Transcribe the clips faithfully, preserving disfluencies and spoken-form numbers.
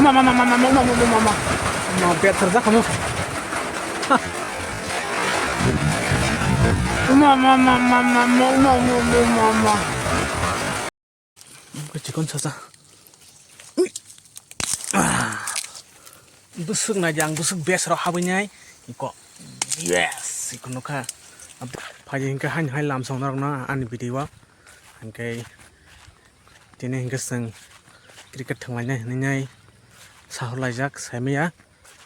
Mama, mama, mama, mama, mama, mama. Ma, bet serjak kamu. Mama, mama, mama, mama, mama, mama. Chikon sasa. Ui. Ah. Busuk na jang, busuk bes rok habui nai. Iko. Yes, iko nukha. Phai hingke hain hai lam song norok no ani video o. Hingke tini hingke chwng cricket thwnglainai hinui nai sahorlaijak, saimaya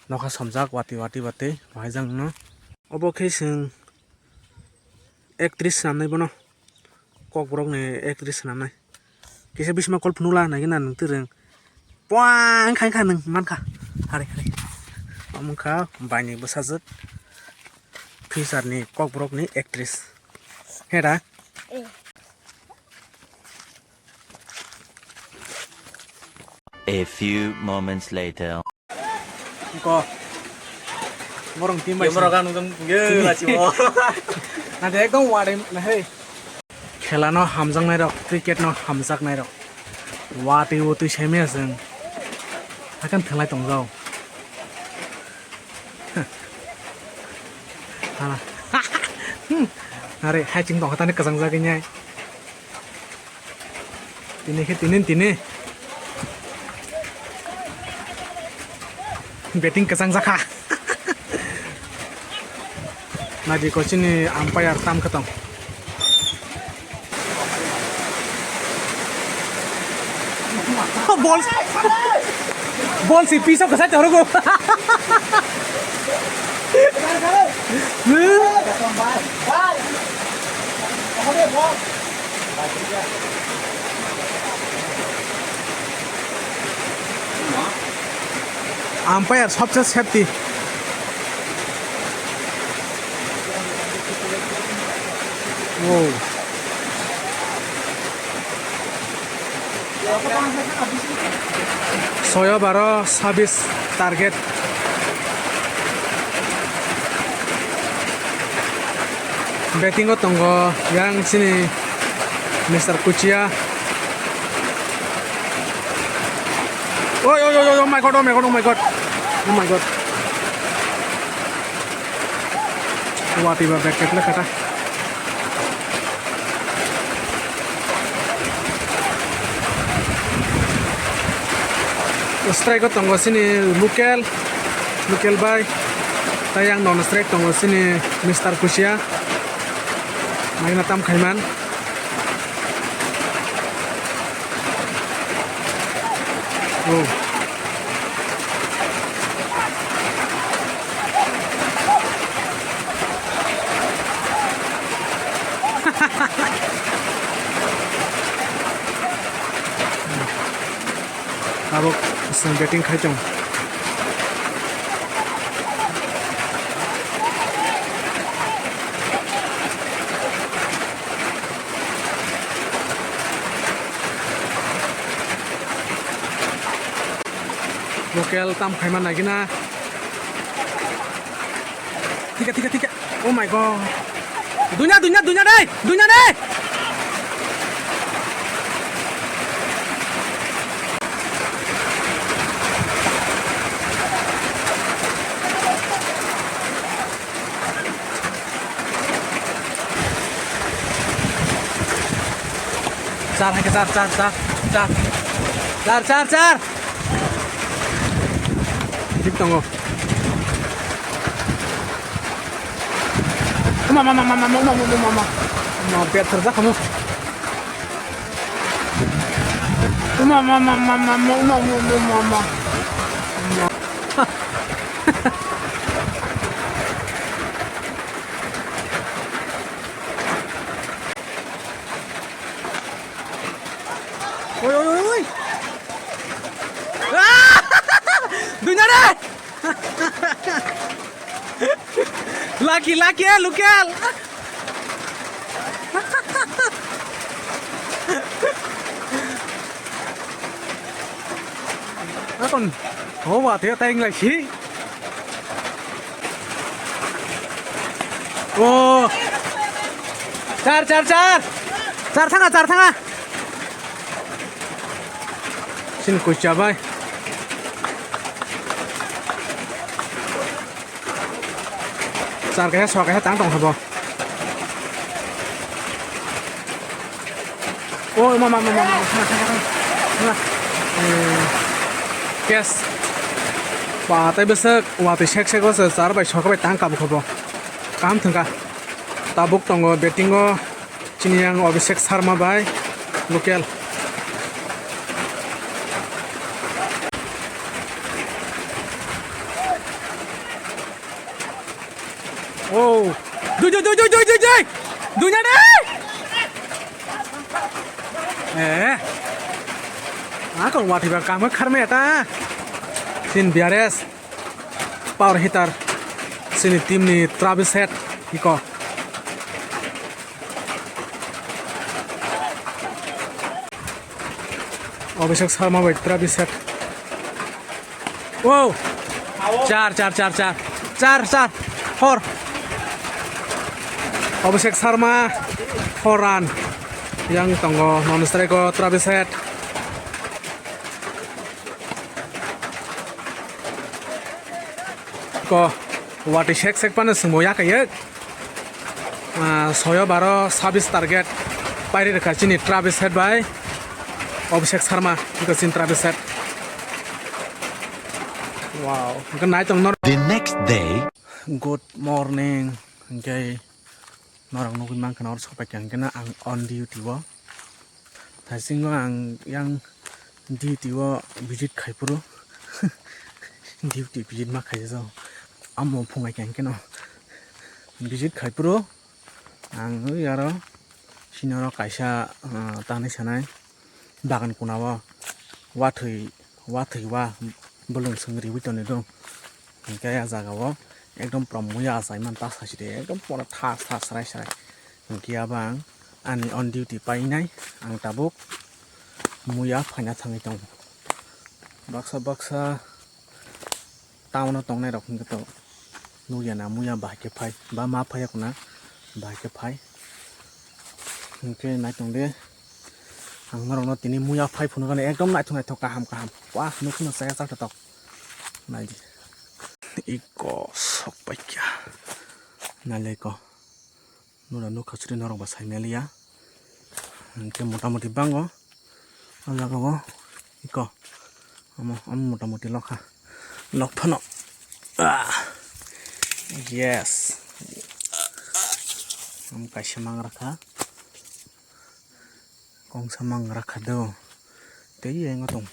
nokha somjak watwi watwi watwi bahai jang no. Obo khe chwng actress swnamnai bono, kokborok ni actress swnamnai. Kisa bisma call phunukla naikhe na nwng twrwng. Puang khai kha nwng mankha. Hari hari. Omo wngkha baini bwsajwk future ni kokborok ni actress. Hera. A few moments later. Ko. Borong team bai. Borok ang nung ye lachi mo. Na de ekdom wade na he. Khela no hamjaknai rok, cricket no hamjaknai rok. Watwi watwi saimaya chwng. Hakan thanglai tongjao. Hala. Hmm. Are hai ching tong hatani kwchang jagwi nai. Tini khe tini tini. Betting kwchang jakha. Naidi ko chini umpire tam khe tong. Bol, bol si piso kwchai torogo. Umpire sobse safety. Wow. Soyo baro sabis target. Betting o tongo yang chini Mister Kuchia. Oi, oi, oi, oi, oh my God, oh my God, oh my God. Oh my God. Wati ba back ket le kata. Strike o tongo sini Lukel, Lukel bai. Tai yang non strike tongo sini Mister Kusia. Maina tam khaiman. Oh. Abo chwng batting khai tong. Local tam khaima nagina. Thika, thika, thika. Oh my God. Dunya, dunya, dunya dai, dunya dai. Char hai khe char, char, char, char. Char, char, char. Thik tongo. Ma, ma, ma. Ma, bet thar jakha mo. Ma, ma, ma. Oi, oi, oi, oi. Ah! Dunya re! Lucky, lucky, eh, Lukel. Akon, oh, wa, teo, tayong lai, si. Oh. Char, char, char. Char thanga, char thanga. Sini koi chabai. Char kaisa, sua kaisa tang tong sabo. O ma, ma, ma, ma, ma, ma, ma, ma. Eh, Kes. Ba, tei bwswk watwi sek sek o se char bai sua bai tang kabu khabo. Kaham thwngkha. Tabuk tongo batting o. Chini yang Abhishek Sharma bai local. Oh. Dui, dui, dui, dui, dui, dui, dui. Dui na de. Eh. Ako watwi ba kamo kharmaya ta. Tin B R S. Power hitter. Chini team ni Travis Head. Iko. Abhishek Sharma bai Travis Head. Wow! Char, char, char, char. Char, char. Four. Abhishek Sharma, four run. Yang tongo, non strike o Travis Head. Ko, watwi sek sek pano swngbo yakayek. Ah, soyo baro sabis target pairi rwkha chini Travis Head bai Abhishek Sharma, hwnkhe chini Travis Head. Wow, hwnkhe nai tong nor. The next day. Good morning, hwnkhe norok nugwi mankha na oro sopaikha hwnkhe na ang on duty o. Thaisingo ang yang duty o visit khaiphuru. Duty visit ma khaijak. Amo phungai khe hwnkhe no visit khaiphuru. Ang ui aro sini oro kaisa, ah, tanwi sanai bagan kuna o wathwi, wathwi wa bwlwng swng riwi toni do. Hwnkhe a jaga o ekdom pura muya achai man ta sasi de ekdom pura thas thas srai srai. Hwnkhe abo ang ani on duty painai ang tabuk muya phaina thangwi tongo. Baksa baksa town o tongnai rok hwnkhe to nukya na muya bahai khe phai ba ma phai ya khuna bahai khe phai. Hwnkhe naitong de ang norok no tini muya phai phunukani ekdom naithok naithok kaham kaham. Wah, nukhuno chaya chak tok. Naidi. Iko sok paikya. Naleko. Nura nukha suri norok ba saimaliya. Hwnkhe motamoti bango. O jaga o. Iko. Omo, omo motamoti lokha. Lok phano. Ah. Yes. Omo kaisa mangra kha. Kongsa mangra kha do. Tei yango tong.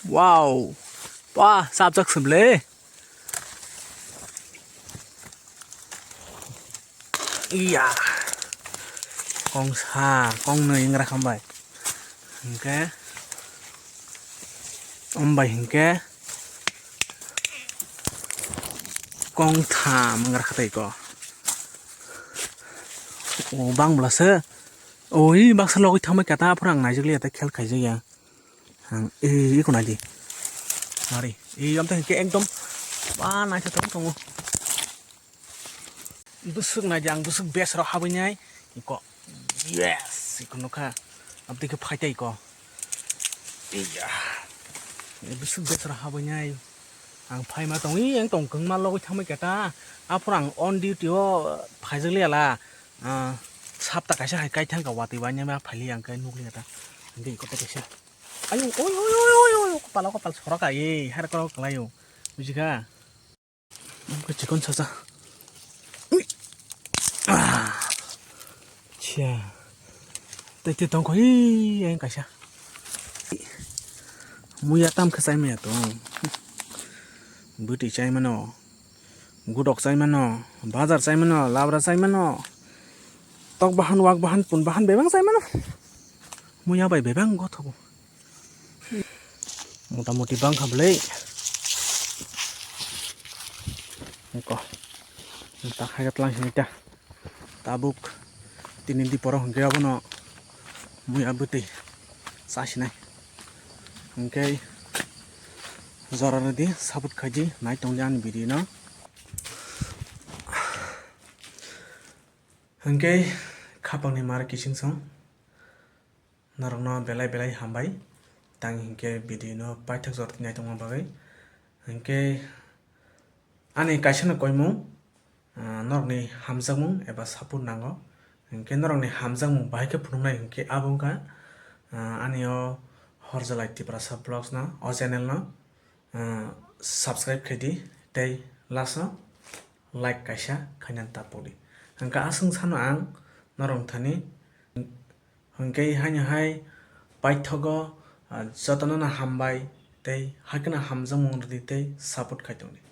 Wow. Wah, sabjak se ble. Iya. Kongsa, kongnwi wngra kha bai. Hwnkhe, om bai hwnkhe, kongtham wngra kha tei ko. O bang bwla se. O, i baksa logwi thangbai kha ta, aphuru ang naijak liya ta, khel khaijak ya. Ang, e, iko nai di. Nari, e, amtwi hwnkhe ekdom, ba, naithotok tongo. Bwswk nai di, ang bwswk base rok habwi nai. Iko, yes, iko nukha. Amtwi khe phai tei iko. Iya. E, bwswk base rok habwi nai. Ang phaima tongwi, ang tong kwngma logwi thangbai khe ta. Aphuru ang on duty o phaijak liya la. Ah, sapta kaisa hai kai thangkha watwi bai nai ma phaili ang khe nukliya ta. Hwnkhe iko tei kaisa. Ayo, oi, oi, oi, oi, oi, kopalo, kopal sorok ai, har koro kalaio. Bujikha? Ang khe chikon sasa. Ui. Ah. Chia. Tei tei tongkho, ii, ayang kaisa. Muya tam khe chai maya tong. Bwtwi chai mano. Gudok chai mano. Bazar chai mano. Labra chai mano. Tok bahan, wak bahan, pun bahan bebang chai mano. Muya bai bebang gothogo. Motamoti bangkha bwlwi. Eko. Ta khaikhe tlang sini ta. Tabuk tini diporo hwnkhe abono muya bwtwi chasinai. Hwnkhe jora rwdi, support khaidi, nai tongdi ani video no. Hwnkhe khapangni mar kising song. Norokno belai belai hambai. Tang hinkhe video no paithak jora twi naitongma bagwi. Hinkhe ani kaisa no koimung, ah, norokni hamjakmung eba support nango. Hinkhe norokni hamjakmung bahai khe phunuknai hinkhe abo wngkha, ah, ani o Horjalai Tiprasa Vlogs no, o channel no, ah, subscribe khaidi tei last o like kaisa khaina ta pokdi. Hinkhe aswk sano ang norok thani. Hinkhe haino hai paithogo, ah, jotono no hambai tei haikhe no hamjakmung rwdi tei support khai tongdi.